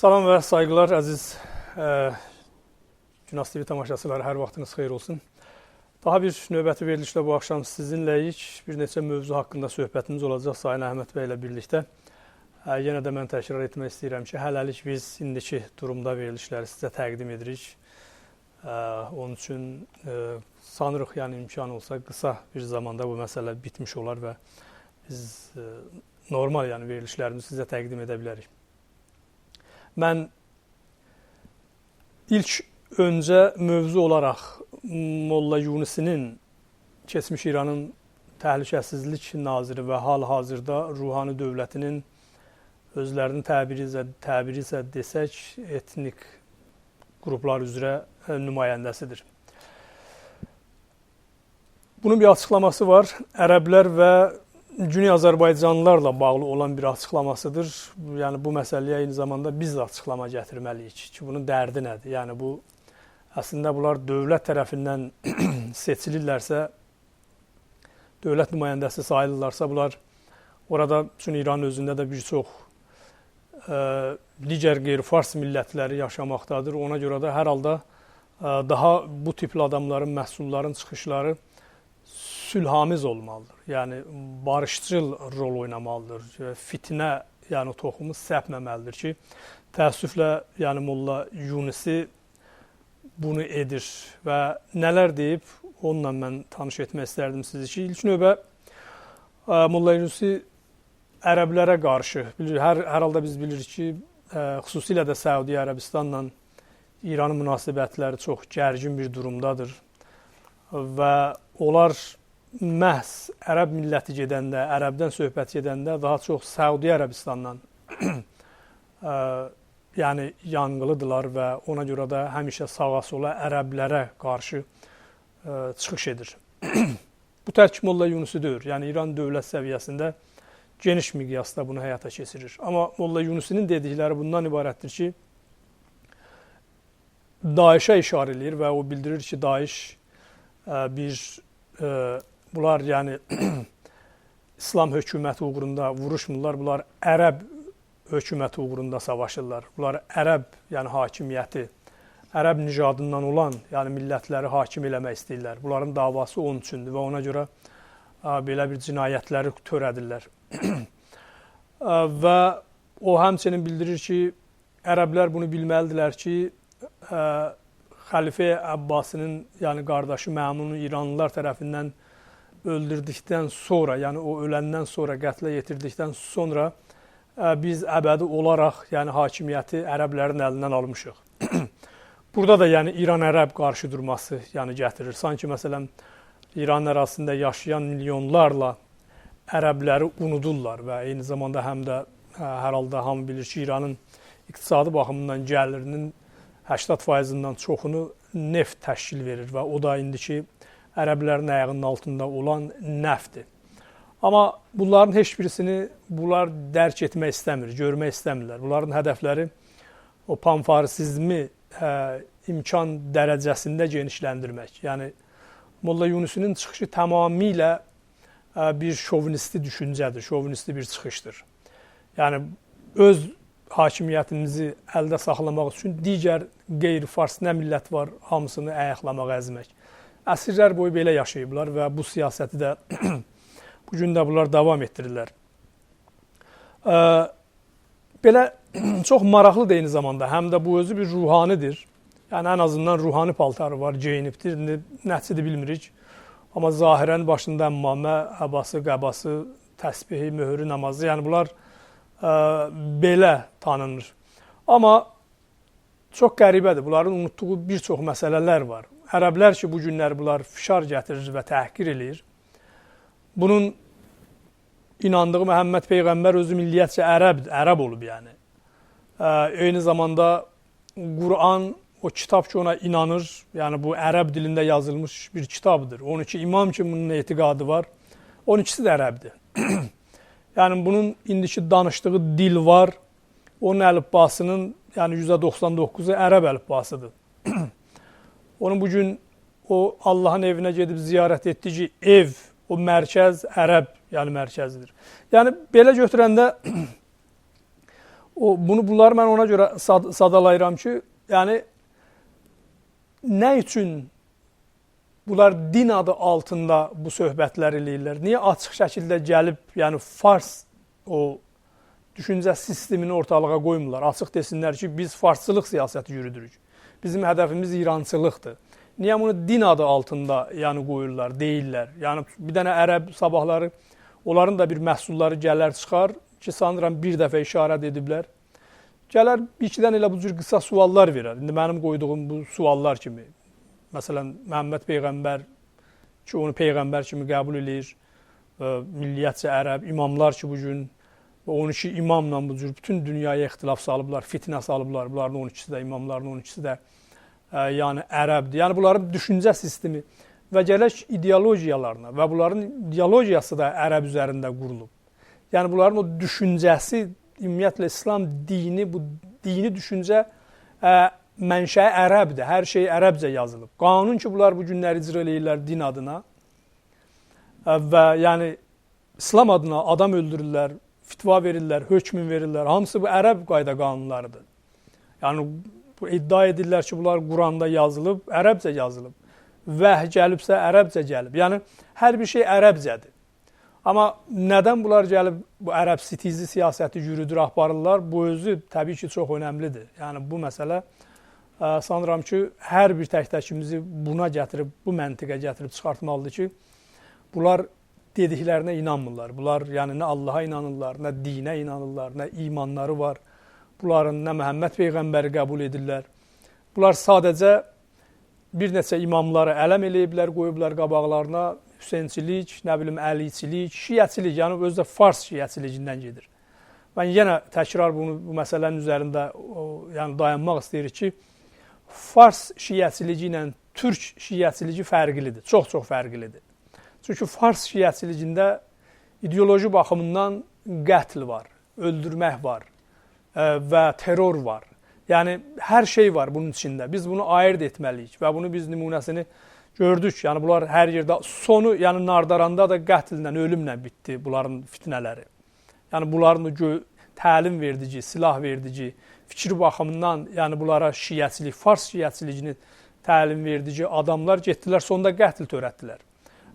Salam və sayğılar əziz Günas TV tamaşaçıları, hər vaxtınız xeyir olsun. Daha bir növbəti verilişlə bu axşam sizinləyik. Bir neçə mövzu haqqında söhbətimiz olacaq Sayın Əhməd bəy ilə birlikdə. Yenə də mən təkrar etmək istəyirəm ki, hələlik biz indiki durumda verilişləri sizə təqdim edirik. Onun üçün sanırıq, yəni imkan olsa qısa bir zamanda bu məsələ bitmiş olar və biz normal, yəni verilişlərimizi sizə təqdim edə bilərik. Mən ilk öncə mövzu olaraq Molla Yunisinin keçmiş İranın təhlükəsizlik naziri və hal-hazırda ruhani dövlətinin özlərinin təbiri isə desək, etnik qruplar üzrə nümayəndəsidir. Bunun bir açıqlaması var. Ərəblər və Güney Azərbaycanlılarla bağlı olan bir açıqlamasıdır. Yəni bu məsələyə eyni zamanda biz də açıqlama gətirməliyik ki, bunun dərdi nədir? Yəni bu əslində bunlar dövlət tərəfindən seçilirlərsə, dövlət nümayəndəsi sayılırlarsa, bunlar orada üçün İranın özündə də bir çox digər qeyri-fars millətləri yaşamaqdadır. Ona görə də hər halda daha bu tipli adamların, məhsulların çıxışları sülhamiz olmalıdır. Yəni barışçıl rol oynamalıdır. Fitnə, yəni toxumu səpməməlidir ki, təəssüflə yəni Molla Yunisi bunu edir və nələr deyib onunla mən tanış etmək istərdim sizi ki, ilk növbə Molla Yunisi ərəblərə qarşı, bilir, hər halda biz bilirik ki, xüsusilə də Səudiyyə Ərəbistanla İranın münasibətləri çox gərgin bir durumdadır və onlar məhz ərəb milləti gedəndə, ərəbdən söhbət gedəndə daha çox Səudiyyə Ərəbistandan yəni yanğılıdırlar və ona görə də həmişə sağa-sola ərəblərə qarşı çıxış edir. Bu tək Molla Yunisi deyil. Yəni İran dövlət səviyyəsində geniş miqyasda bunu həyata keçirir. Amma Molla Yunisinin dedikləri bundan ibarətdir ki, DAEŞ-ə işarə eləyir və o bildirir ki, DAEŞ bunlar yəni İslam hökuməti uğrunda vuruşmurlar, bunlar ərəb hökuməti uğrunda savaşırlar. Bunlar ərəb, yəni hakimiyyəti, ərəb nijadından olan, yəni millətləri hakim eləmək istəyirlər. Bunların davası onun üçündür və ona görə belə bir cinayətləri törədirlər. Və o həmçinin bildirir ki, ərəblər bunu bilməlidirlər ki, Xəlifə Əbbasinin, yəni qardaşı Məmunun İranlılar tərəfindən öldürdükdən sonra, yəni o öləndən sonra, qətlə yetirdikdən sonra biz əbədi olaraq, yəni hakimiyyəti ərəblərin əlindən almışıq. Burada da yəni İran-ərəb qarşı durması yəni gətirir. Sanki məsələn İran ərazisində yaşayan milyonlarla ərəbləri unudurlar və eyni zamanda həm də hər halda hamı bilir ki, İranın iqtisadi baxımından gəlirinin 80%-dən çoxunu neft təşkil verir və o da indiki ərəblərin ayağının altında olan nəftdir. Amma bunların heç birisini bunlar dərk etmək istəmir, görmək istəmirlər. Bunların hədəfləri o panfarsizmi imkan dərəcəsində genişləndirmək. Yəni Molla Yunisinin çıxışı tamamilə bir şovinisti düşüncədir, şovinisti bir çıxışdır. Yəni öz hakimiyyətimizi əldə saxlamaq üçün digər qeyri-fars nə millət var, hamısını ayaqlamaq, əzmək. Əsrlər boyu belə yaşayıblar və bu siyasəti də bu gün də bunlar davam etdirirlər. Belə çox maraqlıdır eyni zamanda. Həm də bu özü bir ruhanidir. Yəni ən azından ruhani paltarı var, geyinibdir. İndi nəçidir bilmirik. Amma zahirən başında əmmamə, əbası, qəbası, təsbihi, möhürü, namazı, yəni bunlar belə tanınır. Amma çox qəribədir. Bunların unutduğu bir çox məsələlər var. Ərəblər ki, bu günlər bunlar fişar gətirir və təhqir eləyir. Bunun inandığı Məhəmməd Peyğəmbər özü milliyyətcə ərəb olub yəni. Eyni zamanda Quran o kitab ki ona inanır, yəni bu ərəb dilində yazılmış bir kitabdır. 12 imam ki bunun etiqadı var. 12-si də ərəbdir. Yəni bunun indiki danışdığı dil var. Onun əlifbasının yəni %99-u ərəb əlifbasıdır. Onun bugün o Allahın evinə gedib ziyarət etdiyi ev, o mərkəz ərəb, yəni mərkəzidir. Yəni belə götürəndə O bunu bunları mən ona görə sadalayıram ki, yəni nə üçün bunlar din adı altında bu söhbətlər eləyirlər? Niyə açıq şəkildə gəlib, yəni Fars o düşüncə sistemini ortalığa qoymurlar? Açıq desinlər ki, biz farsçılıq siyasəti yürüdürük. Bizim hədəfimiz İrançılıqdır. Niyə bunu din adı altında yəni qoyurlar, deyirlər? Yəni bir dənə ərəb sabahları onların da bir məhsulları gələr çıxar ki, sanıram bir dəfə işarət ediblər. Gələr bir iki dənə elə bu cür qısa suallar verər. İndi mənim qoyduğum bu suallar kimi. Məsələn, Məhəmməd Peyğəmbər ki, onu Peyğəmbər kimi qəbul eləyir, milliyyətcə ərəb, imamlar ki, bugün 12 imamla bu cür bütün dünyaya ixtilaf salıblar, fitnə salıblar. Bunların 12-si də, imamların 12-si də yəni ərəbdir. Yəni bunların düşüncə sistemi və gələk ideologiyalarına və bunların ideologiyası da ərəb üzərində qurulub. Yəni bunların o düşüncəsi, ümumiyyətlə İslam dini, bu dini düşüncə mənşəyi ərəbdir. Hər şey ərəbcə yazılıb. Qanun ki, bunlar bu günləri icra eləyirlər din adına və yəni İslam adına adam öldürürlər, fitva verirlər, hökm verirlər. Hamısı bu ərəb qayda qanunlarıdır. Yəni bu iddia edirlər ki, bunlar Quranda yazılıb, ərəbcə yazılıb. Vəh gəlibsə ərəbcə gəlib. Yəni hər bir şey ərəbcədir. Amma nədən bunlar gəlib bu ərəb sitizi siyasəti yürüdür, aparırlar? Bu özü təbii ki, çox önəmlidir. Yəni bu məsələ sanıram ki, hər bir tək-təkimizi buna gətirib, bu məntiqə gətirib çıxartmalıdır ki, bunlar dediklərinə inanmırlar. Bunlar yəni nə Allaha inanırlar, nə dinə inanırlar, nə imanları var. Bunların nə Məhəmməd Peyğəmbəri qəbul edirlər. Bunlar sadəcə bir neçə imamları ələm eləyiblər, qoyublar qabaqlarına. Hüseynçilik, nə bilim əliçilik, şiəçilik, yəni özü də fars şiəçiliyindən gedir. Mən yenə təkrar bunu bu məsələnin üzərində yəni dayanmaq istəyirik ki, fars şiəçiliyi ilə türk şiəçiliyi fərqlidir, çox-çox fərqlidir. Çünki fars şiəçiliyində ideoloji baxımından qətl var, öldürmək var və terror var. Yəni hər şey var bunun içində. Biz bunu ayırd etməliyik və bunu biz nümunəsini gördük. Yəni bunlar hər yerdə sonu, yəni Nardaranda da qətllə, ölümlə bitdi bunların fitnələri. Yəni bunların təlim verdici, silah verdici, fikir baxımından, yəni bunlara şiəçilik, fars şiəçiliyini təlim verdici adamlar getdilər, sonda qətl törətdilər.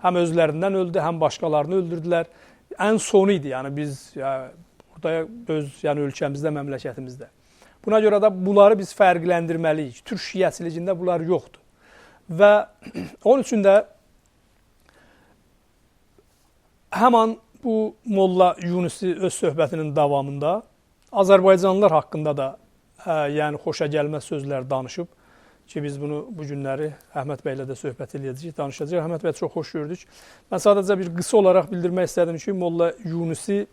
Həm özlərindən öldü, həm başqalarını öldürdülər. Ən sonu idi, yəni biz burada öz yəni ölkəmizdə, məmləkətimizdə. Buna görə də bunları biz fərqləndirməliyik. Türk şiəçiliyində bunlar yoxdur. Və onun üçün də həman bu Molla Yunisi öz söhbətinin davamında Azərbaycanlılar haqqında da yəni xoşagəlməz sözlər danışıb ki, biz bunu bu günləri Əhməd bəylə də söhbət eləyəcəyik, danışacağıq. Əhməd bəy, çox xoş gördük. Mən sadəcə bir qısa olaraq bildirmək istədim ki, Molla Yunisi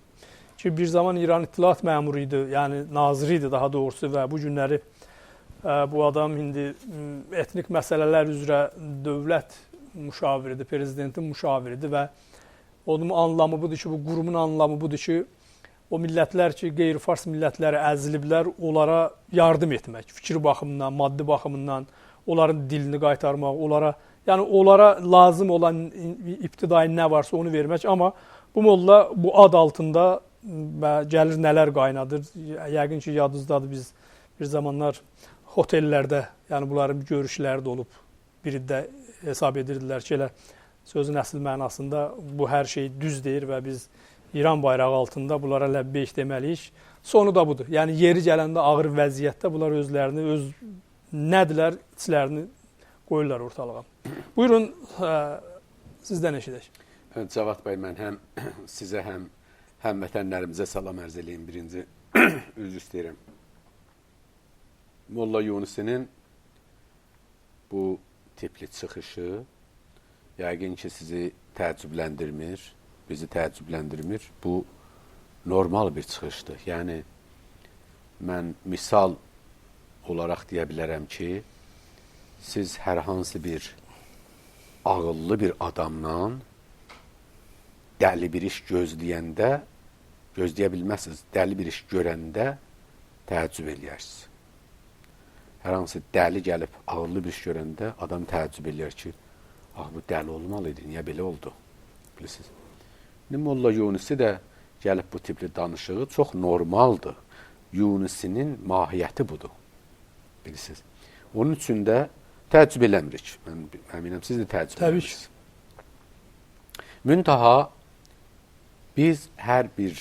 ki, bir zaman İran İttilaat məmuru idi, yəni naziri idi daha doğrusu və bu günləri bu adam indi etnik məsələlər üzrə dövlət müşaviridir, prezidentin müşaviridir və onun anlamı budur ki, bu qurumun anlamı budur ki, o millətlər ki, qeyri-fars millətləri əziliblər, onlara yardım etmək, fikir baxımından, maddi baxımından, onların dilini qaytarmaq, onlara, yəni onlara lazım olan ibtidai nə varsa onu vermək. Amma bu molla bu ad altında gəlir nələr qaynadır. Yəqin ki, yadınızdadır, biz bir zamanlar otellərdə, yəni bunların görüşləri də olub, biri də hesab edirdilər ki, elə sözün əsl mənasında bu hər şey düz deyir və biz İran bayrağı altında bunlara ləbbeyk deməliyik. Sonu da budur. Yəni yeri gələndə ağır vəziyyətdə bunlar özlərini, öz nədirlər, içlərini qoyurlar ortalığa. Buyurun, sizdən eşidək. Cavad bəy, mən həm sizə, həm həmvətənlərimizə salam ərz eləyim. Birinci üzr istəyirəm. Molla Yunisinin bu tipli çıxışı yəqin ki, sizi təəccübləndirmir, bizi təəccübləndirmir. Bu normal bir çıxışdır. Yəni, mən misal olaraq deyə bilərəm ki, siz hər hansı bir ağıllı bir adamla dəli bir iş gözləyəndə, gözləyə bilməzsiniz, dəli bir iş görəndə təəccüb eləyərsiniz. Hər hansı dəli gəlib ağıllı bir iş görəndə adam təəccüb eləyər ki, ah, bu dəli olmalı idi, niyə belə oldu? Bilirsiniz. İndi Molla Yunisi də gəlib bu tipli danışığı çox normaldır. Yunusinin mahiyyəti budur. Bilirsiniz. Onun üçün də təəccüb eləmirik. Mən əminəm siz də təəccüb eləmirsiniz. Müntaha biz hər bir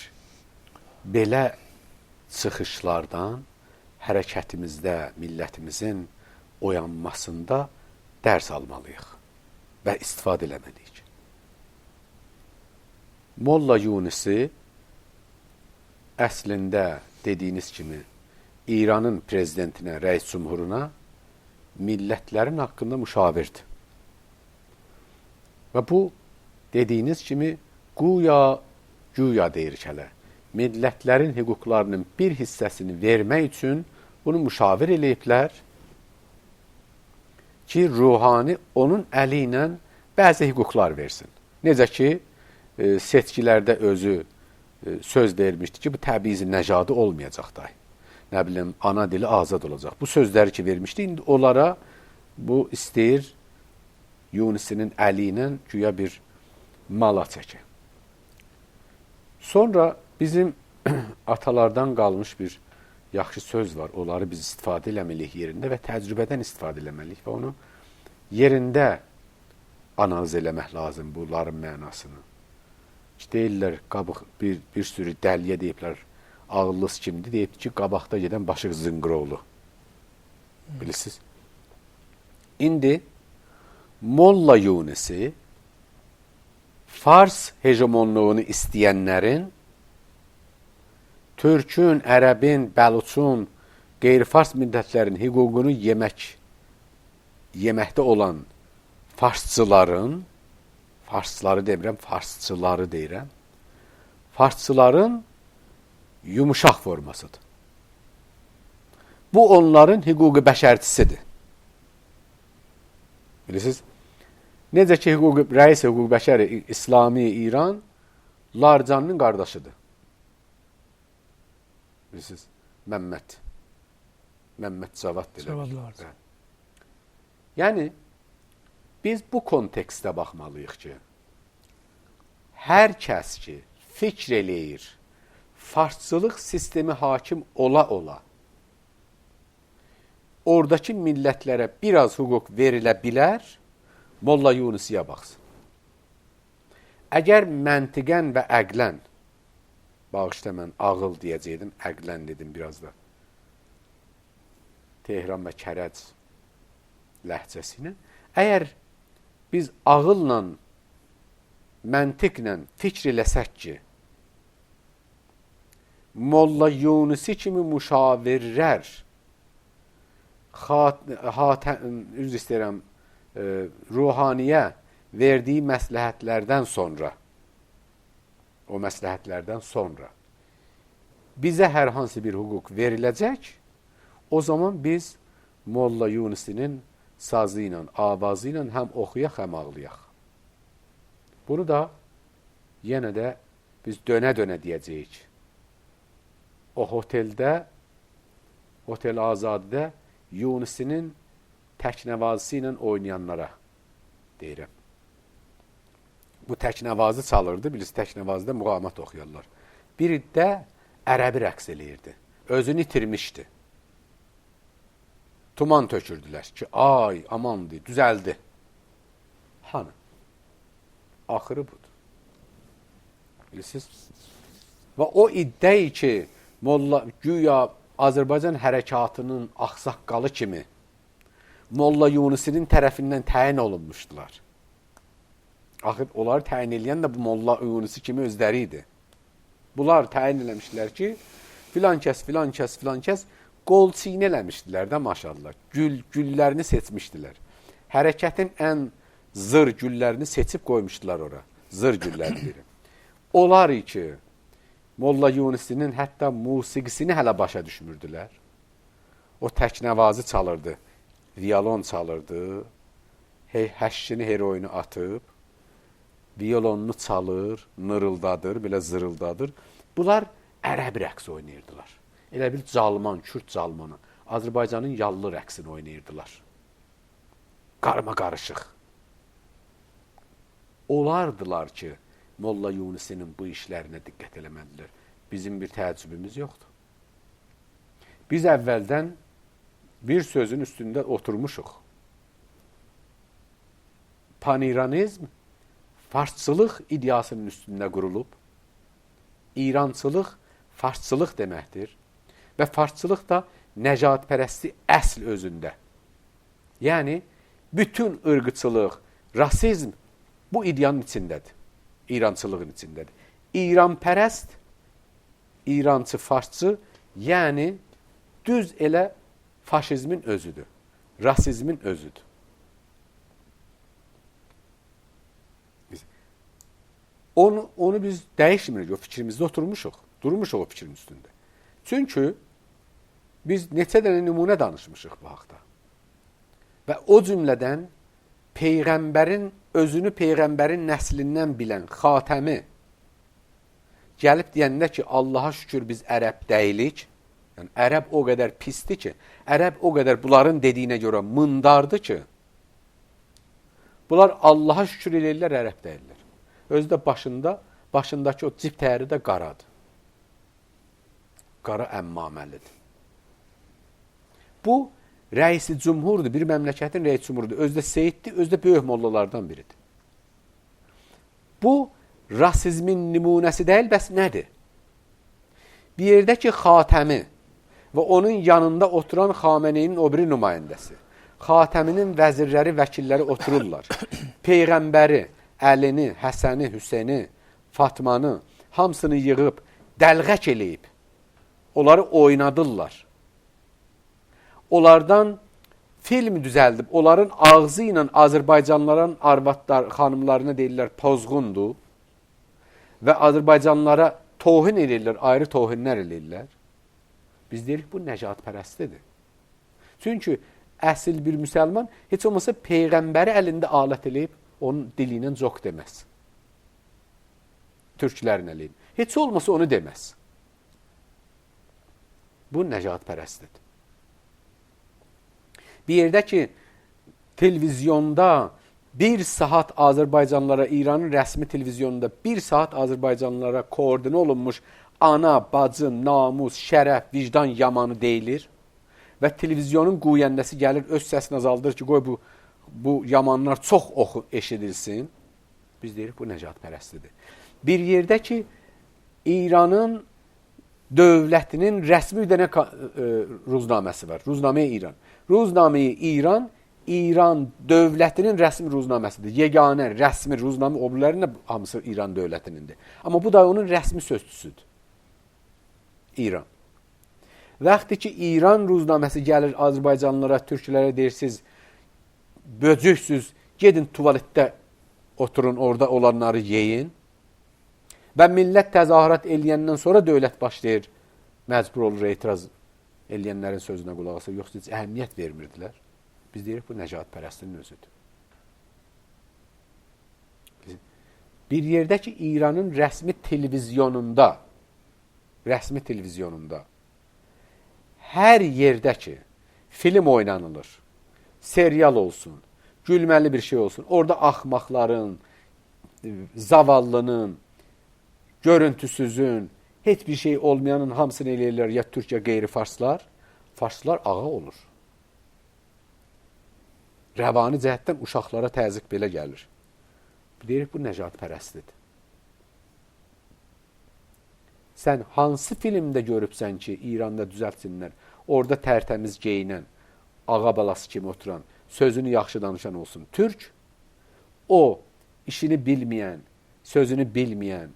belə çıxışlardan hərəkətimizdə, millətimizin oyanmasında dərs almalıyıq və istifadə eləməliyik. Molla Yunisi əslində dediyiniz kimi İranın prezidentinə, rəis cumhuruna millətlərin haqqında müşavirdir. Və bu dediyiniz kimi güya deyirik hələ, millətlərin hüquqlarının bir hissəsini vermək üçün bunu müşavir eləyiblər ki, ruhani onun əli ilə bəzi hüquqlar versin. Necə ki, seçkilərdə özü söz vermişdi ki, bu təbiiz nəjadı olmayacaq day. Nə bilim, ana dili azad olacaq. Bu sözləri ki vermişdi, indi onlara bu istəyir Yunusinin əli ilə güya bir mala çəkə. Sonra bizim atalardan qalmış bir yaxşı söz var. Onları biz istifadə eləməliyik yerində və təcrübədən istifadə eləməliyik və onu yerində analiz eləmək lazım bunların mənasını. Deyirlər, qabıq bir sürü dəliyə deyiblər, ağıllısı kimdir? Deyib ki, qabaqda gedən başı zınqırovlu. Bilirsiniz? İndi Molla Yunisi Fars hegemonluğunu istəyənlərin Türkün, Ərəbin, Bəluçun, qeyri-Fars millətlərin hüququnu yeməkdə olan farsçıların, farsçıları demirəm, farsçıları deyirəm, farsçıların yumuşaq formasıdır. Bu, onların hüquqi bəşərçisidir. Bilirsiniz? Necə ki, rəis hüquqi bəşəri İslami İran Larcanın qardaşıdır. Bilirsiniz? Məmməd. Məmməd Cavad deyirlər. Cavad Larcan. Yəni, biz bu kontekstə baxmalıyıq ki, hər kəs ki, fikr eləyir, farsçılıq sistemi hakim ola-ola, oradakı millətlərə biraz hüquq verilə bilər, Molla Yunisiyə baxsın. Əgər məntiqən və əqlən, bağışla mən ağıl deyəcəkdim, əqlən dedim biraz da, Tehran və Kərəc ləhcəsi ilə, əgər biz ağılla, məntiqlə fikr eləsək ki, Molla Yunisi kimi müşavirlər, üzr istəyirəm, ruhaniyə verdiyi məsləhətlərdən sonra, o məsləhətlərdən sonra bizə hər hansı bir hüquq veriləcək, o zaman biz Molla Yunisinin sazı ilə, avazı ilə həm oxuyaq, həm ağlayaq. Bunu da yenə də biz dönə-dönə deyəcəyik. O hoteldə, Hotel Azadidə Yunisinin təknəvazisi ilə oynayanlara deyirəm. Bu təknəvazı çalırdı, bilirsiniz, təknəvazıda muğamat oxuyarlar. Biri də ərəbi rəqs eləyirdi. Özünü itirmişdi. Tuman tökürdülər ki, ay, amandır, düzəldi. Hanı? Axırı budur. Bilirsiniz? Və o iddiayı ki, Molla, güya Azərbaycan hərəkatının ağsaqqalı kimi Molla Yunusinin tərəfindən təyin olunmuşdular. Axır, onları təyin eləyən də bu Molla Yunisi kimi özləri idi. Bunlar təyin eləmişdilər ki, filan kəs, filan kəs, filan kəs qol çiynə eləmişdilər də maşallah. Güllərini seçmişdilər. Hərəkətin ən zır güllərini seçib qoymuşdular ora. Zır güllərini deyirəm. Onlar ki, Molla Yunisinin hətta musiqisini hələ başa düşmürdülər. O təknəvazı çalırdı, violon çalırdı, həşşini, heroini atıb, violonunu çalır, nırıldadır, belə zırıldadır. Bunlar ərəb rəqsi oynayırdılar. Elə bil calman, Kürd calmanı, Azərbaycanın yallı rəqsini oynayırdılar. Qarma qarışıq. Olardılar ki, Molla Yunisinin bu işlərinə diqqət eləmədilər. Bizim bir təəccübümüz yoxdur. Biz əvvəldən bir sözün üstündə oturmuşuq. Paniranizm farsçılıq iddiasının üstündə qurulub. İrançılıq farsçılıq deməkdir. Və farsçılıq da nəcadpərəsti əsl özündə. Yəni, bütün ırqçılıq, rasizm bu iddianın içindədir. İrançılığın içindədir. İranpərəst, İrançı, farsçı, yəni düz elə faşizmin özüdür. Rasizmin özüdür. Onu biz dəyişmirik, o fikrimizdə oturmuşuq. Durmuşuq o fikrin üstündə. Çünki biz neçə dənə nümunə danışmışıq bu haqda. Və o cümlədən Peyğəmbərin, özünü Peyğəmbərin nəslindən bilən Xatəmi gəlib deyəndə ki, Allaha şükür biz ərəb deyilik. Yəni, ərəb o qədər pisdir ki, ərəb o qədər bunların dediyinə görə mındardır ki, bunlar Allaha şükür eləyirlər, ərəb deyirlər. Özü də başındakı o cip təyəri də qaradır. Qara əmmaməlidir. Bu, rəisi cumhurdur, bir məmləkətin rəisi cumhurdur. Özü də seyiddir, özü də böyük mollalardan biridir. Bu, rasizmin nümunəsi deyil, bəs nədir? Bir yerdə ki, Xatəmi və onun yanında oturan Xameneyinin o biri nümayəndəsi, Xatəminin vəzirləri, vəkilləri otururlar. Peyğəmbəri, Əlini, Həsəni, Hüseyni, Fatmanı hamısını yığıb, dəlğək eləyib, onları oynadırlar. Onlardan film düzəldib, onların ağzı ilə Azərbaycanlıların arvadlar, xanımlarına deyirlər pozğundur və Azərbaycanlılara tohin eləyirlər, ayrı tohinlər eləyirlər. Biz deyirik, bu nəcadpərəstidir. Çünki əsl bir müsəlman heç olmasa Peyğəmbəri əlində alət eləyib, onun dili ilə çox deməz. Türklərin əleyhinə. Heç olmasa onu deməz. Bu nəcadpərəstidir. Bir yerdə ki, televizyonda bir saat Azərbaycanlılara, İranın rəsmi televizyonunda bir saat Azərbaycanlılara koordinə olunmuş ana, bacı, namus, şərəf, vicdan yamanı deyilir və televizyonun quyəndəsi gəlir, öz səsini azaldır ki, qoy bu yamanlar çox oxu eşidilsin. Biz deyirik, bu nəcadpərəstidir. Bir yerdə ki, İranın dövlətinin rəsmi bir dənə ruznaməsi var. Ruznamə-i İran. Ruznamə-i İran, İran dövlətinin rəsmi ruznaməsidir. Yeganə rəsmi ruznamə, o birilərinin də hamısı İran dövlətinindir. Amma bu da onun rəsmi sözçüsüdür. İran. Vaxtı ki, İran ruznaməsi gəlir Azərbaycanlılara, türklərə deyirsiniz, böcüksüz, gedin tuvaletdə oturun, orada olanları yeyin. Və millət təzahürat eləyəndən sonra dövlət başlayır, məcbur olur etiraz eləyənlərin sözünə qulaq asır. Yoxsa heç əhəmiyyət vermirdilər. Biz deyirik, bu nəcadpərəstinin özüdür. Bir yerdə ki, İranın rəsmi televizyonunda, hər yerdə ki, film oynanılır, serial olsun, gülməli bir şey olsun, orada axmaqların, zavallının, görüntüsüzün, heç bir şey olmayanın hamısını eləyirlər ya türk ya qeyri-farslar, farslar ağa olur. Rəvani cəhətdən uşaqlara təzyiq belə gəlir. Deyirik, bu nəcadpərəstidir. Sən hansı filmdə görübsən ki, İranda düzəltsinlər, orada tərtəmiz geyinən, ağa balası kimi oturan, sözünü yaxşı danışan olsun. Türk, o işini bilməyən, sözünü bilməyən,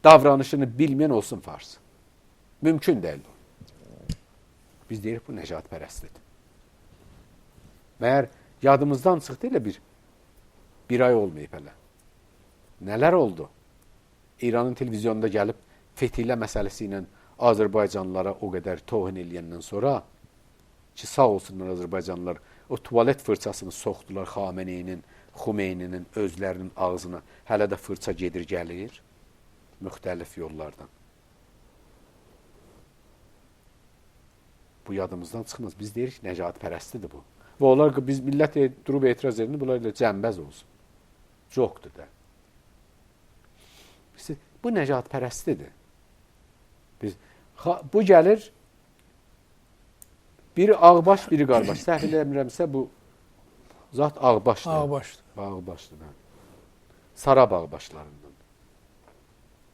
davranışını bilməyən olsun fars. Mümkün deyil bu. Biz deyirik, bu nəcadpərəstidir. Məyər yadımızdan çıxdı elə bir ay olmayıb hələ. Nələr oldu? İranın televizyonunda gəlib fetihlə məsələsi ilə Azərbaycanlılara o qədər tohin eləyəndən sonra ki, sağ olsunlar Azərbaycanlılar, o tuvalet fırçasını soxdular Xameneyinin, Xumeyninin özlərinin ağzına. Hələ də fırça gedir gəlir müxtəlif yollardan. Bu yadımızdan çıxmaz. Biz deyirik ki, nəcadpərəstidir bu. Və onlar, biz millət durub etiraz edin, bunlar elə cəmbəz olsun. Çoxdur da. Bu nəcadpərəstidir. Bu gəlir, Biri ağbaş, biri qarbaş. Səhv eləmirəmsə bu zat ağbaşdır. Ağbaşdır. Ağbaşdır. Hə. Sarab ağbaşlarından.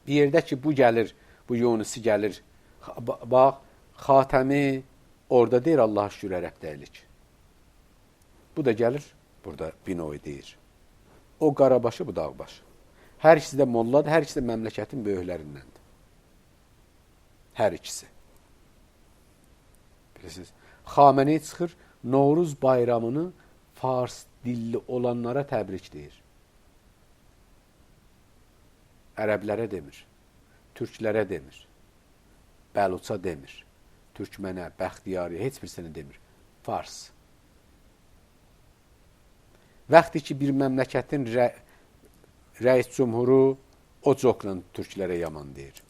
Bir yerdə ki, bu gəlir, bu Yunisi gəlir. Bax, Xatəmi orada deyir, Allaha şükür ərəb deyilik. Bu da gəlir, burada Binoy deyir. O qarabaşı, bu da ağbaşı. Hər ikisi də molladır, hər ikisi də məmləkətin böyüklərindəndir. Hər ikisi. Bilirsiniz, Xamenei çıxır, Novruz bayramını fars dilli olanlara təbrik deyir. Ərəblərə demir, türklərə demir, Bəluça demir, türkmənə, Bəxtiyariyə, heç birisini demir. Fars. Vaxtı ki, bir məmləkətin rəis cumhuru o coxla türklərə yaman deyir.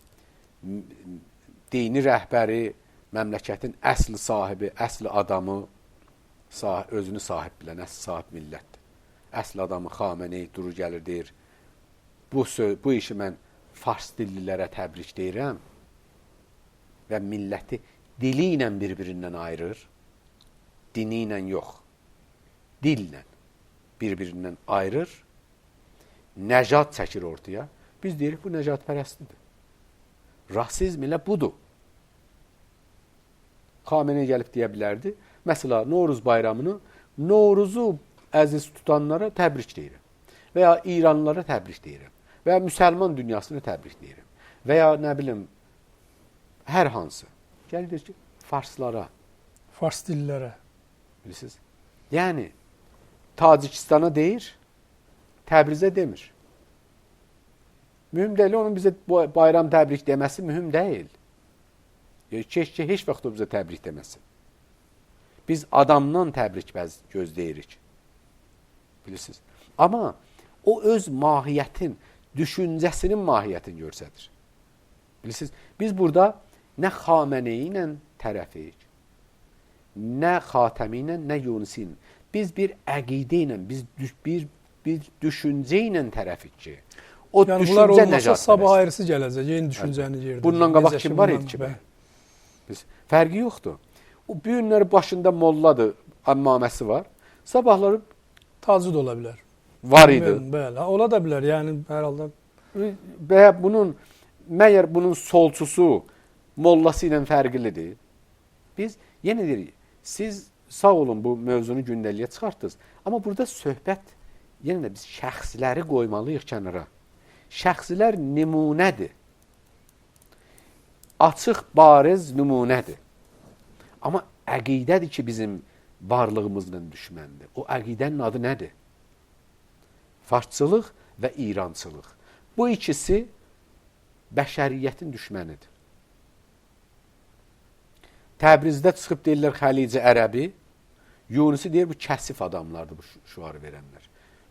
Dini rəhbəri, məmləkətin əsl sahibi, əsl adamı, özünü sahib bilən, əsl sahib millətdir. Əsl adamı Xamenei durur gəlir deyir, bu işi mən fars dillilərə təbrik deyirəm və milləti dili ilə bir-birindən ayırır, dini ilə yox, dillə bir-birindən ayırır, nəcad çəkir ortaya. Biz deyirik, bu nəcadpərəstidir. Rasizm elə budur. Xamenei gəlib deyə bilərdi, məsəla, Novruz bayramını Novruzu əziz tutanlara təbrik deyirəm və ya İranlılara təbrik deyirəm və ya müsəlman dünyasını təbrik deyirəm və ya nə bilim, hər hansı. Gəlir deyir ki, farslara. Fars dillərə. Bilirsiniz? Yəni, Tacikistana deyir, Təbrizə demir. Mühüm deyil, onun bizə bayram təbrik deməsi mühüm deyil. Keşke heç vaxt o bizə təbrik deməsin. Biz adamdan təbrik gözləyirik. Bilirsiniz? Amma o öz mahiyyətin, düşüncəsinin mahiyyətini göstərir. Bilirsiniz? Biz burada nə Xamenei ilə tərəfiyik, nə Xatəmi ilə, nə Yunisi ilə. Biz bir əqidə ilə, biz bir düşüncə ilə tərəfik ki, o yəni, bunlar düşüncə olmasa nəcatpərəstdir. Sabah ayrısı gələcək, yeni düşüncəni yerdə. Bundan qabaq kim var idi ki? Biz, fərqi yoxdur. O bu günləri başında molladır, əmmaməsi var. Sabahları tacı da ola bilər. Var idi. Bəli, ola da bilər. Yəni hər halda və bunun məyər bunun solçusu mollası ilə fərqlidir. Biz yenə deyirik, siz sağ olun bu mövzunu gündəliyə çıxartdınız. Amma burada söhbət yenə də biz şəxsləri qoymalıyıq kənara. Şəxslər nümunədir. Açıq, bariz nümunədir. Amma əqidədir ki, bizim varlığımızla düşməndir. O əqidənin adı nədir? Farsçılıq və İrançılıq. Bu ikisi bəşəriyyətin düşmənidir. Təbrizdə çıxıb deyirlər Xəlicə Ərəbi, Yunisi deyir bu kəsif adamlardır bu şüarı verənlər.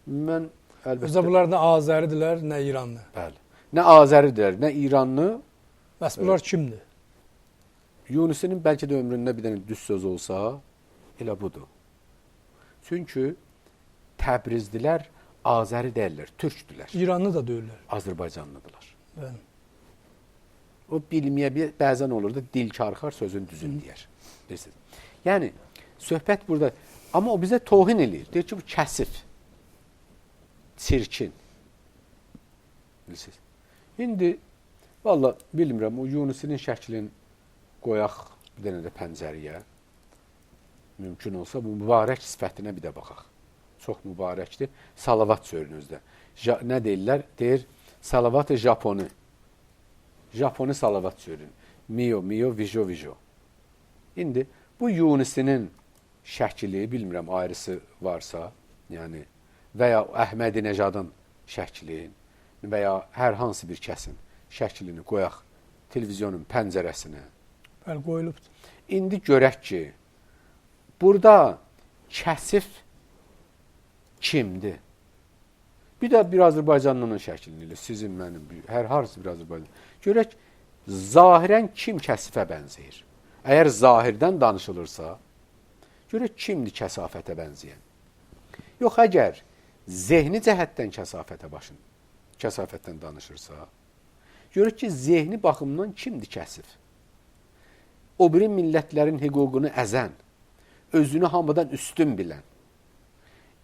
Mən əlbəttə... Özə bunlar nə Azəridirlər, nə İranlı. Bəli. Nə Azəridirlər, nə İranlı. Bəs bunlar kimdir? Yunisinin bəlkə də ömründə bir dənə düz söz olsa, elə budur. Çünki Təbrizdilər Azəri deyirlər, türkdülər. İranlı da deyirlər. Azərbaycanlıdırlar. Bəli. O bilməyə bəzən olur da dil karxar sözün düzünü deyər. Bilirsiniz. Yəni söhbət burada, amma o bizə tohin eləyir. Deyir ki, bu kəsif, çirkin. Bilirsiniz. İndi valla bilmirəm, o Yunisinin şəklini qoyaq bir dənə də pəncəriyə. Mümkün olsa bu mübarək sifətinə bir də baxaq. Çox mübarəkdir. Salavat söyün özdə. Nə deyirlər? Deyir, salavat-ı Japonu. Japonu salavat söyün. Mio, mio, vijo, vijo. İndi bu Yunisinin şəkli, bilmirəm ayrısı varsa, yəni və ya Əhmədinəcadın şəkli və ya hər hansı bir kəsin şəklini qoyaq televizyonun pəncərəsinə. Bəli, qoyulubdur. İndi görək ki, burada kəsif kimdir? Bir də bir Azərbaycanlının şəklini elə, sizin, mənim, hər hansı bir Azərbaycan. Görək, zahirən kim kəsifə bənzəyir? Əgər zahirdən danışılırsa, görək kimdir kəsafətə bənzəyən? Yox, əgər zehni cəhətdən kəsafətdən danışırsa, görək ki, zehni baxımdan kimdir kəsif? O biri millətlərin hüququnu əzən, özünü hamıdan üstün bilən,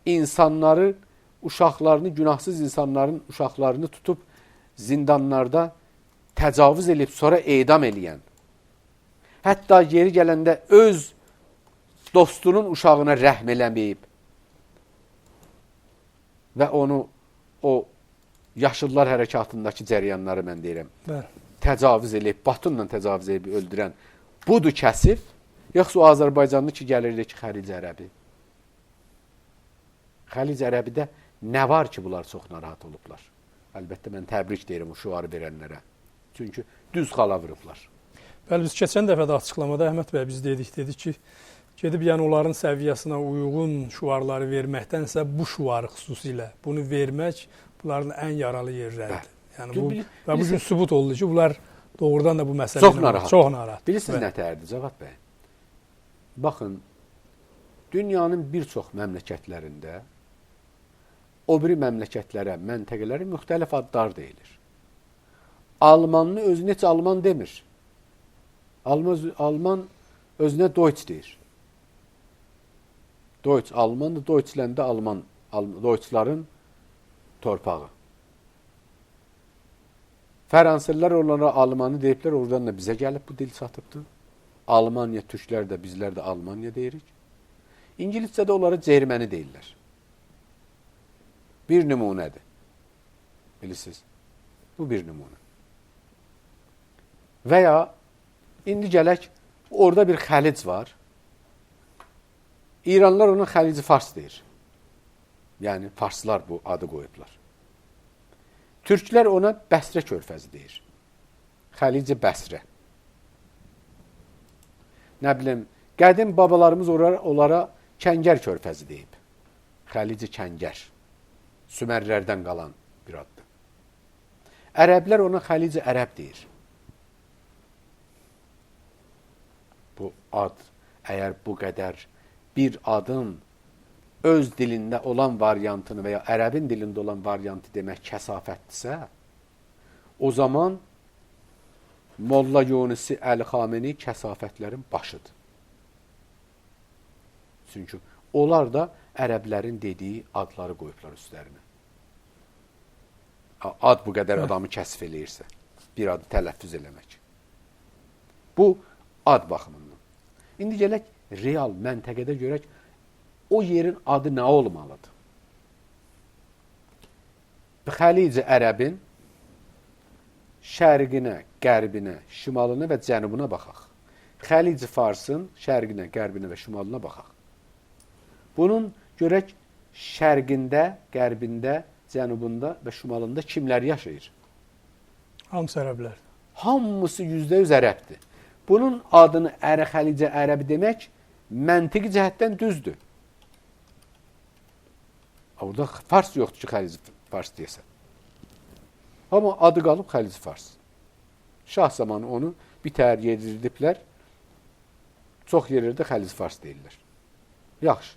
insanları, uşaqlarını, günahsız insanların uşaqlarını tutub zindanlarda təcavüz edib sonra edam eləyən, hətta yeri gələndə öz dostunun uşağına rəhm eləməyib və onu o Yaşıllar hərəkatındakı cərəyanları mən deyirəm, təcavüz eləyib, batunla təcavüz eləyib öldürən budur kəsif, yoxsa o Azərbaycanlı ki, gəlirdi ki, Xəlic Ərəbi. Xəlic Ərəbidə nə var ki, bunlar çox narahat olublar. Əlbəttə, mən təbrik deyirəm o şüarı verənlərə. Çünki düz xala vurublar. Bəli, biz keçən dəfə də açıqlamada Əhməd bəy biz dedik ki, gedib yəni onların səviyyəsinə uyğun şüarları verməkdənsə bu şüarı xüsusilə bunu vermək bunların ən yaralı yerləridir. Yəni bu və bu gün sübut oldu ki, bunlar doğrudan da bu məsələ çox narahat. Çox narahat. Bilirsiniz nə tərdir Cavad bəy? Baxın, dünyanın bir çox məmləkətlərində o biri məmləkətlərə, məntəqələrə müxtəlif adlar deyilir. Almanını özünə heç Alman demir. Alman özünə Deutsch deyir. Deutsch, Almandır, Deutschləndə Alman, Deutschların torpağı. Fransızlar onlara Almanı deyiblər, oradan da bizə gəlib bu dil çatıbdır. Almanya, türklər də, bizlər də Almanya deyirik. İngiliscədə onlara Cerməni deyirlər. Bir nümunədir. Bilirsiniz, bu bir nümunə. Və ya, indi gələk, orada bir xəlic var. İranlılar ona Xəlic-i Fars deyir. Yəni, Farslar bu adı qoyublar. Türklər ona Bəsrə körfəzi deyir. Xəlic-i Bəsrə. Nə bilim, qədim babalarımız onlara Kəngər körfəzi deyib. Xəlic-i Kəngər. Sümerlərdən qalan bir addır. Ərəblər ona Xəlic-i Ərəb deyir. Bu ad, əgər bu qədər bir adın öz dilində olan variantını və ya ərəbin dilində olan variantı demək kəsafətdirsə, o zaman Molla Yunisi Əli Xamenei kəsafətlərin başıdır. Çünki onlar da ərəblərin dediyi adları qoyublar üstlərinə. Ad bu qədər adamı kəsf eləyirsə, bir adı tələffüz eləmək. Bu, ad baxımından. İndi gələk real məntəqədə görək, o yerin adı nə olmalıdır? Xəlic-i Ərəbin şərqinə, qərbinə, şimalına və cənubuna baxaq. Xəlic-i Farsın şərqinə, qərbinə və şimalına baxaq. Bunun görək şərqində, qərbində, cənubunda və şimalında kimlər yaşayır? Hamısı ərəblər. Hamısı 100% ərəbdir. Bunun adını Xəlic-i Ərəb demək məntiqi cəhətdən düzdür. Orada Fars yoxdur ki, Xəlic-i Fars deyəsən. Amma adı qalıb Xəlic-i Fars. Şah zamanı onu bir təhər yedirdiblər. Çox yerlərdə Xəlic-i Fars deyirlər. Yaxşı.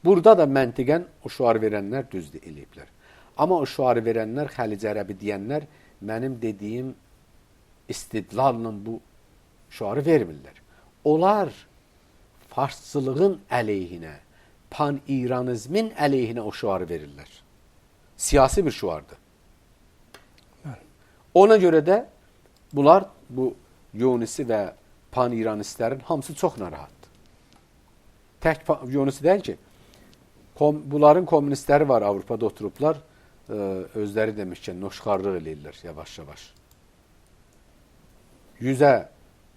Burada da məntiqən o şüar verənlər düzdür eləyiblər. Amma o şüarı verənlər, Xəlic-i Ərəbi deyənlər mənim dediyim istidlalla bu şüarı vermirlər. Onlar farsçılığın əleyhinə, pan-İranizmin əleyhinə o şüarı verirlər. Siyasi bir şüardır. Ona görə də bunlar, bu Yunisi və pan-İranistlərin hamısı çox narahatdır. Tək Yunisi deyil ki, bunların komünistləri var, Avropada oturublar, özləri demişkən, noşxarlıq eləyirlər yavaş-yavaş.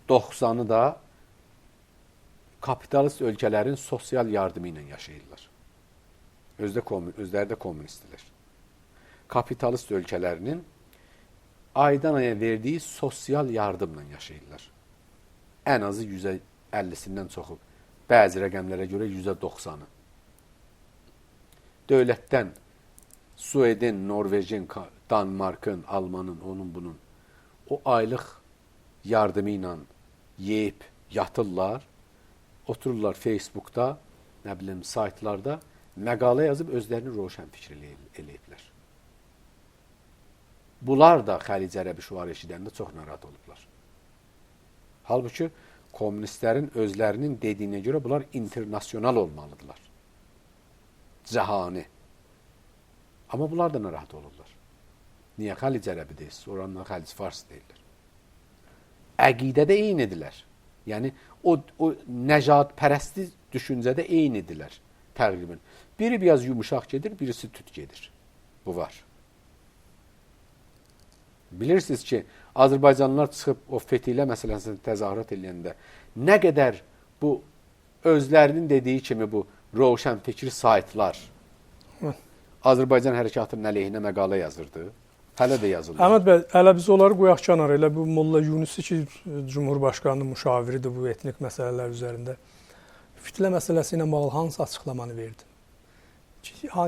90%-ı da kapitalist ölkələrin sosial yardımı ilə yaşayırlar. Özləri də komünistdirlər. Kapitalist ölkələrinin aydan aya verdiyi sosial yardımla yaşayırlar. Ən azı 50%-dən çoxu, bəzi rəqəmlərə görə 90%-ı. Dövlətdən Suedin, Norvecin, Danmarkın, Almanın, onun bunun o aylıq yardımı ilə yeyib yatırlar, otururlar Facebookda, nə bilim saytlarda məqalə yazıb özlərini roşən fikir eləyiblər. Bunlar da Xəlic Ərəbi şüarı eşidəndə çox narahat olublar. Halbuki Kommunistlərin özlərinin dediyinə görə bunlar internasional olmalıdırlar. Cəhani. Amma bunlar da narahat olurlar. Niyə Xəlic ərəbi deyirsiniz? Oranla Xəlic Fars deyirlər. Əqidədə eynidirlər. Yəni o nəcadpərəsti düşüncədə eynidirlər təqribən. Biri biraz yumuşaq gedir, birisi tüt gedir. Bu var. Bilirsiniz ki, Azərbaycanlılar çıxıb o fetihlə məsələsini təzahürat eləyəndə nə qədər bu özlərinin dediyi kimi bu roşən fikri saytlar Azərbaycan hərəkatının əleyhinə məqalə yazırdı. Hələ də yazılır. Əhməd bəy, hələ biz onları qoyaq kənara. Elə bu Molla Yunusi ki, Cumhurbaşqanının müşaviridir bu etnik məsələlər üzərində. Fitlə məsələsi ilə bağlı hansı açıqlamanı verdi?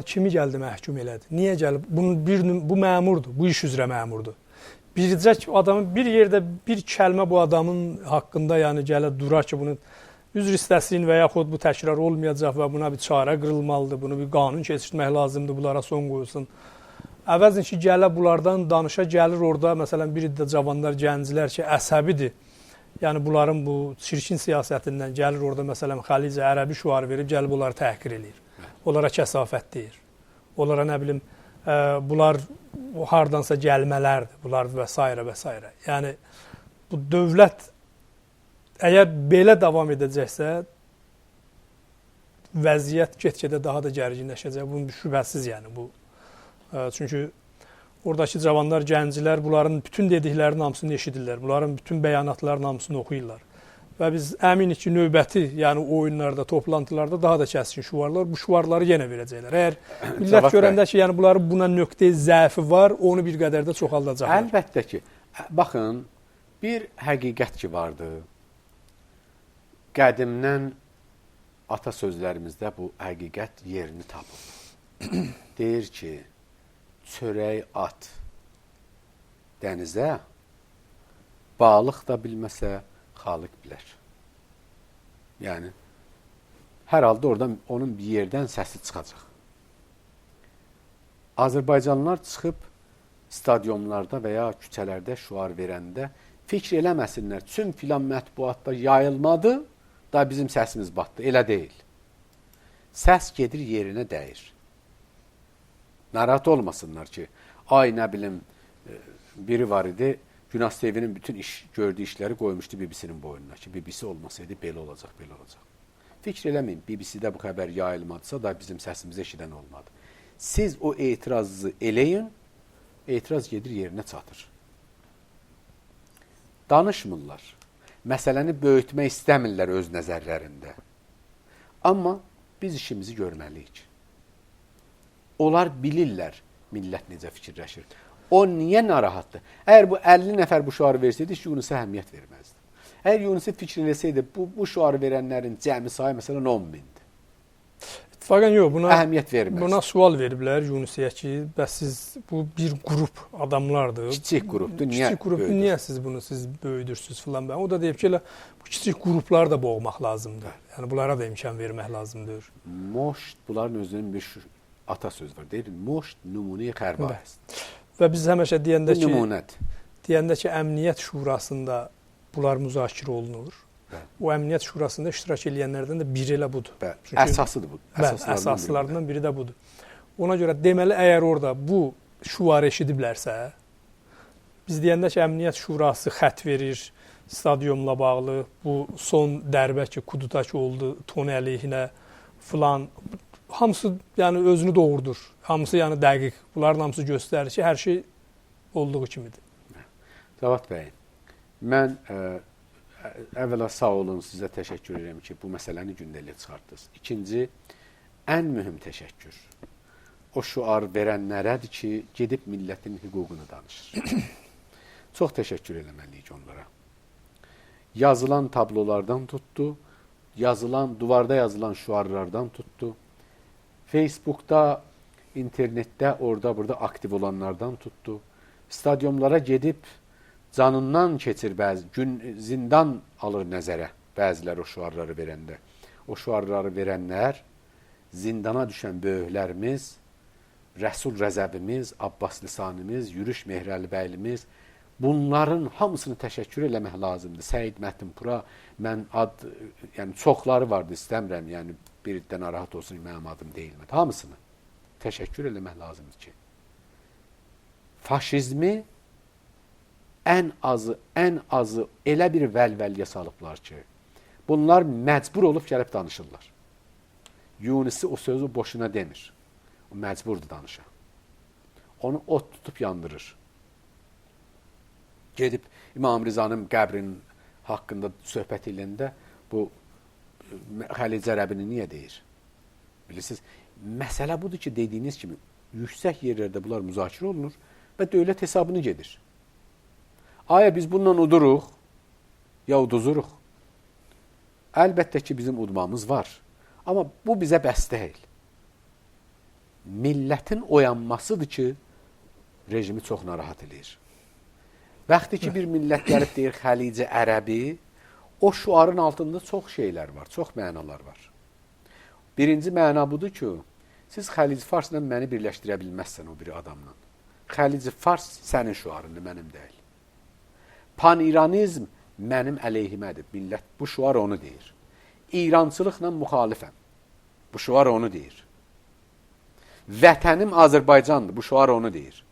Kimi gəldi məhkum elədi? Niyə gəlib? Bunun bu məmurdur, bu iş üzrə məmurdur. Bircə adamın bir yerdə bir kəlmə bu adamın haqqında, yəni gələ dura ki, bunu üzr istəsin və yaxud bu təkrar olmayacaq və buna bir çarə qırılmalıdır, bunu bir qanun keçirtmək lazımdır, bunlara son qoyulsun. Əvəzin ki, gələ bunlardan danışa gəlir orada, məsələn, bir də cavanlar, gənclər ki, əsəbidir. Yəni, bunların bu çirkin siyasətindən gəlir orada, məsələn, Xəlic ərəbi şüarı verib, gəlib onları təhqir eləyir. Onlara kəsafət deyir. Onlara, nə bilim, bunlar hardansa gəlmələrdir, bunlar və s. və s. Yəni, bu dövlət əgər belə davam edəcəksə, vəziyyət get-gedə daha da gərginləşəcək. Bunun şübhəsiz, yəni, bu. Çünki oradakı cavanlar, gənclər bunların bütün dediklərinin hamısını eşidirlər. Bunların bütün bəyanatlarının hamısını oxuyurlar. Və biz əminik ki, növbəti, yəni oyunlarda, toplantılarda daha da kəskin şüarlar, bu şüarları yenə verəcəklər. Əgər millət görəndə ki, yəni bunların buna nöqteyi zəfi var, onu bir qədər də çoxaldacaqlar. Əlbəttə ki, baxın, bir həqiqət ki vardı. Qədimdən ata sözlərimizdə bu həqiqət yerini tapıb. Deyir ki, çörək at dənizə, balıq da bilməsə, xaliq bilər. Yəni, hər halda oradan onun bir yerdən səsi çıxacaq. Azərbaycanlılar çıxıb stadionlarda və ya küçələrdə şüar verəndə fikr eləməsinlər. Çün filan mətbuatda yayılmadı, da bizim səsimiz batdı. Elə deyil. Səs gedir yerinə dəyir. Narahat olmasınlar ki, ay nə bilim, biri var idi, Günas TV-nin bütün gördüyü işləri qoymuşdu BBC-nin boynuna ki, BBC olmasaydı belə olacaq, belə olacaq. Fikr eləməyin, BBC-də bu xəbər yayılmadısa da bizim səsimizi eşidən olmadı. Siz o etirazı eləyin, etiraz gedir yerinə çatır. Danışmırlar. Məsələni böyütmək istəmirlər öz nəzərlərində. Amma biz işimizi görməliyik. Onlar bilirlər millət necə fikirləşir. O niyə narahatdır? Əgər bu 50 nəfər bu şüarı versəydi, heç Yunusa əhəmiyyət verməzdi. Əgər Yunusa fikir eləsəydi, bu şüarı verənlərin cəmi sayı məsələn 10 mindir. İttifaqən yox, buna əhəmiyyət verməzdi. Buna sual veriblər Yunusiyə ki, bəs siz bu bir qrup adamlardır. Kiçik qrupdur, niyə? Kiçik qrupdur, niyə siz bunu siz böyüdürsünüz filan. O da deyib ki, elə bu kiçik qrupları da boğmaq lazımdır. Yəni bunlara da imkan vermək lazımdır. Moşt bunların özünün bir atasöz var. Deyir, moşt nümunə xərba. Və biz həmişə deyəndə ki, Əmniyyət Şurasında bunlar müzakirə olunur. Bəli. O Əmniyyət Şurasında iştirak edənlərdən də biri elə budur. Bəli. Çünki, əsasıdır bu. Əsaslarından biri də budur. Ona görə deməli, əgər orada bu şüarı eşidiblərsə, biz deyəndə ki, Əmniyyət Şurası xət verir stadionla bağlı, bu son dərbə ki, kuduta ki oldu, Tony əleyhinə filan, hamısı yəni özünü doğurdur. Hamısı yəni dəqiq. Bunların hamısı göstərir ki, hər şey olduğu kimidir. Cavad bəy, mən əvvəla sağ olun, sizə təşəkkür edirəm ki, bu məsələni gündəliyə çıxartdınız. İkinci, ən mühüm təşəkkür o şüar verənlərədir ki, gedib millətin hüququnu danışır. Çox təşəkkür eləməliyik onlara. Yazılan tablolardan tutdu, duvarda yazılan şüarlardan tutdu, Facebook'da, internetdə, orada, burada aktiv olanlardan tutdu. Stadionlara gedib canından keçir bəzi, gün zindan alır nəzərə bəzilər o şüarları verəndə. O şüarları verənlər zindana düşən böyüklərimiz, Rəsul Rəzəbimiz, Abbas Lisanimiz, Yürüş Mehrəli bəylimiz, Bunların hamısını təşəkkür eləmək lazımdır. Səid Mətinpura, mən ad, yəni çoxları vardı, istəmirəm, yəni bir də narahat olsun, mənim adım deyilmədi. Hamısını təşəkkür eləmək lazımdır ki, faşizmi ən azı elə bir vəlvəliyə salıblar ki, bunlar məcbur olub gəlib danışırlar. Yunisi o sözü boşuna demir. O məcburdur danışa. Onu ot tutub yandırır. Gedib İmam Rizanın qəbrinin haqqında söhbət edəndə bu Xəlic Ərəbini niyə deyir? Bilirsiniz, məsələ budur ki, dediyiniz kimi yüksək yerlərdə bunlar müzakirə olunur və dövlət hesabını gedir. Aya biz bununla uduruq ya uduzuruq? Əlbəttə ki, bizim udmamız var. Amma bu bizə bəs deyil. Millətin oyanmasıdır ki, rejimi çox narahat eləyir. Vaxtı ki, bir millət gəlib deyir Xəlic Ərəbi, o şüarın altında çox şeylər var, çox mənalar var. Birinci məna budur ki, siz Xəlic Farsla məni birləşdirə bilməzsən o biri adamla. Xəlic Fars sənin şüarındır, mənim deyil. Pan-İranizm mənim əleyhimədir. Millət bu şüar onu deyir. İrançılıqla müxalifəm. Bu şüar onu deyir. Vətənim Azərbaycandır. Bu şüar onu deyir.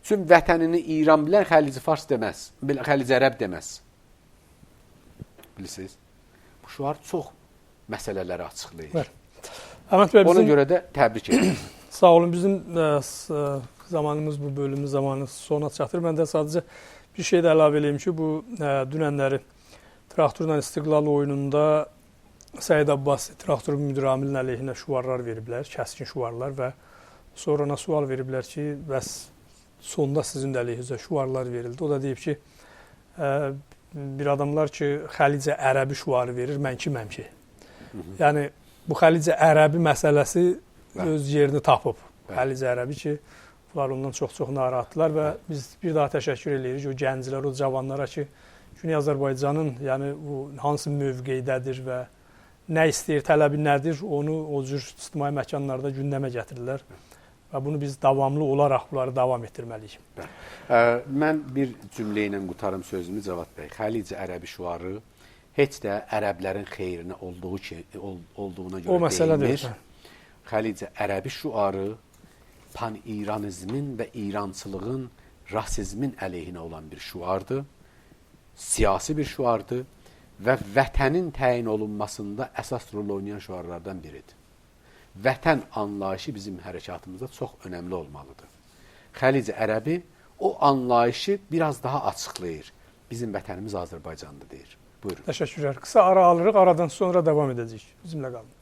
Çünki vətənini İran bilən Xəlic Fars deməz, Xəlic Ərəb deməz. Bilirsiniz? Bu şüar çox məsələləri açıqlayır. Bəli. Əhməd bəy, bizim... Ona görə də təbrik edirəm. Sağ olun. Bizim zamanımız, bu bölümün zamanı sona çatır. Mən də sadəcə bir şey də əlavə eləyim ki, bu dünənləri Traktorla İstiqlal oyununda Səid Abbasi traktor müdir amilinin əleyhinə şüarlar veriblər, kəskin şüarlar və sonra ona sual veriblər ki, bəs sonda sizin də əleyhinizə şüarlar verildi. O da deyib ki, bir adamlar ki, Xəlicə Ərəbi şüarı verir, mən kiməm ki? Yəni, bu Xəlicə Ərəbi məsələsi öz yerini tapıb. Xəlicə Ərəbi ki, bunlar ondan çox-çox narahatdılar və biz bir daha təşəkkür eləyirik o gənclər, o cavanlara ki, Güney Azərbaycanın yəni, bu, hansı mövqeydədir və nə istəyir, tələbi nədir, onu o cür ictimai məkanlarda gündəmə gətirirlər. Və bunu biz davamlı olaraq bunları davam etdirməliyik. Mən bir cümlə ilə qutarım sözümü Cavad bəy. Xəlic Ərəbi şüarı heç də ərəblərin xeyrinə olduğu ki, olduğuna görə o məsələ deyilmir. Xəlic Ərəbi şüarı pan-İranizmin və İrançılığın, rasizmin əleyhinə olan bir şüardır. Siyasi bir şüardır və vətənin təyin olunmasında əsas rol oynayan şüarlardan biridir. Vətən anlayışı bizim hərəkatımızda çox önəmli olmalıdır. Xəlic Ərəbi o anlayışı biraz daha açıqlayır. Bizim vətənimiz Azərbaycandır deyir. Buyurun. Təşəkkürlər. Qısa ara alırıq, aradan sonra davam edəcəyik. Bizimlə qalın.